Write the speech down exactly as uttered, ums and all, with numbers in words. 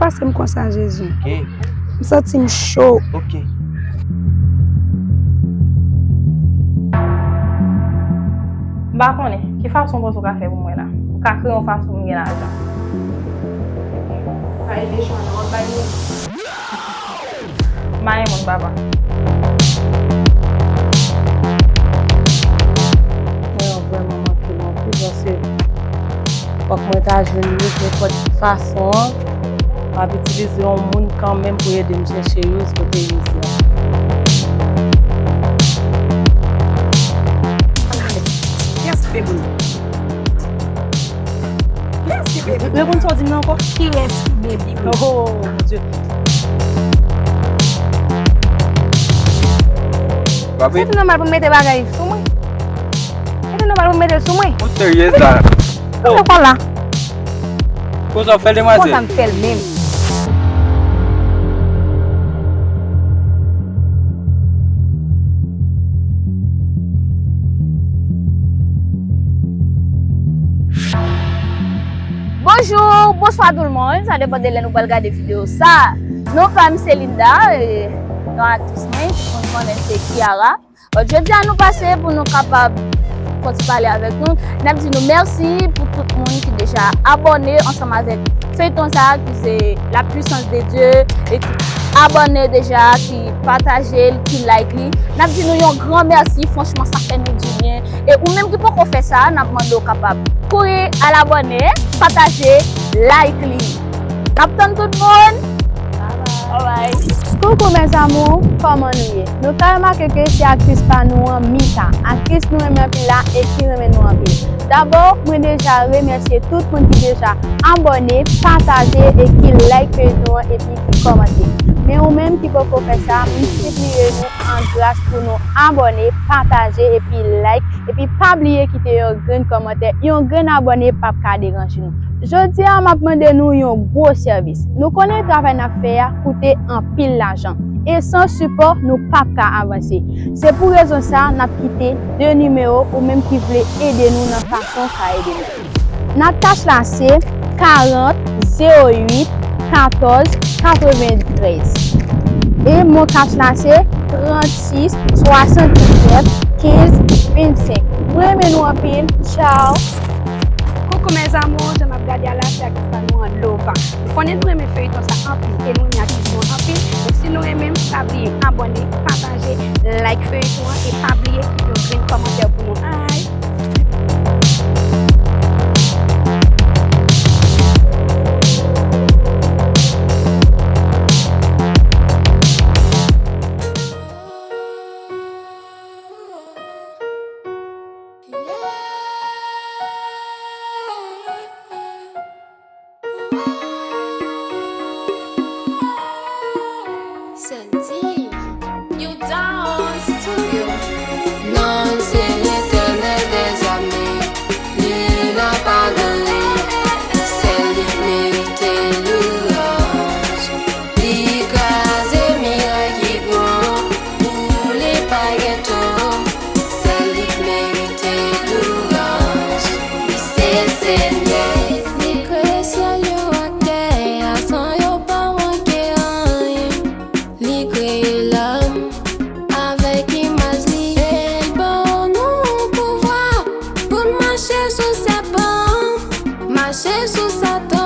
pase m konsa, Jezi. Ok. M santi m cho. Ok. M pa konnen, ki fason w panse w ka fè pou mwen la? Ou ka kreye yon fason pou m gen lajan. Pa ede chwa nan w ap bay moun. Mayen moun, papa. Mwen an vrèman manke m anpil paske fòk mwen ta jwenn li nenpòt ki fason an. M ap itilize yon moun kanmenm pou ede m chèche Yous kote Yous ye. Kiyès ki pe boul? Kiyès ki pe boul? Reponn sa w di m nan ankò. Kiyès ki baby boul? Oh, mon Dieu. Papi. Se te nòmal pou m mete bagay sou mwen. Se te nòmal pou m mete l sou mwen. Ou serye la? Ou fè la. Konsa w fè l, demwazèl? Konsa m fè l menm. Bonjou, bonswa tout moun. Sa depann de lè nou pral gade videyo sa. Non pa m se Linda, e, non aktris mwen, tout moun konnen se Kiara. Bon, jodi a nou pase pou nou kapab fè ti pale avèk nou. N ap di nou mèsi pou tout moun ki deja abòne ansanm avèk feyton sa a, ki se La Puissance de Dieu, e ki abòne deja, ki pataje l, ki like li. N ap di nou yon gran mèsi, franchman, sa fè nou di byen. E ou menm ki poko fè sa, n ap mande w kapab kouri al abòne, pataje, like li. N ap tann tout moun. Bye bye. Coucou mes amours, kòman nou ye? Nou ka remake ke se aktris pa nou an, Mika. Aktris nou renmen anpil la e ki renmen nou anpil. Dabò, mwen deja remèsye tout moun ki deja abòne, pataje e ki like feyton an epi ki kòmante. Men ou menm ki poko fè sa, mwen sipliye nou an gras pou nou abòne, pataje epi like, epi pa bliye kite yon grenn kòmantè, yon grenn abòne p ap ka deranje nou. Jodi a, m ap mande nou yon gwo sèvis. Nou konnen travay n ap fè a koute anpil lajan, e san sipò, nou p ap ka avanse. Se pou rezon sa a, n ap kite de nimewo ou menm ki vle ede nou nan fason w ka ede nou. Nan kach la se karant, zewo uit, katòz, katreventrèz. E mon kach la se trannsis, swasanndisèt, kenz, vennsenk. Mwen renmen nou anpil. Tchao. Coucou mes amours, jan n ap gade a la, se aktris pa nou an, Lova. Nou konnen nou renmen feyton sa anpil e nou renmen aktris nou an anpil. Donk si nou renmen m, pa bliye abòne, pataje, like feyton an e pa bliye kite yon grenn kòmantè pou nou. Ay! Sandy, you down studio. Non l se Letènèl dèzame, li la pa goumen, sèl li k merite louwanj. Li kraze miray ki pran, pou li pa gen to, sèl li k merite louwanj. Li se Senyè. Li kreye syèl yo ak tè a san yo pa manke anyen. Li kreye lòm avèk imaj li. E l ban nou pouvwa pou n mache sou sèpan, mache sou Satan.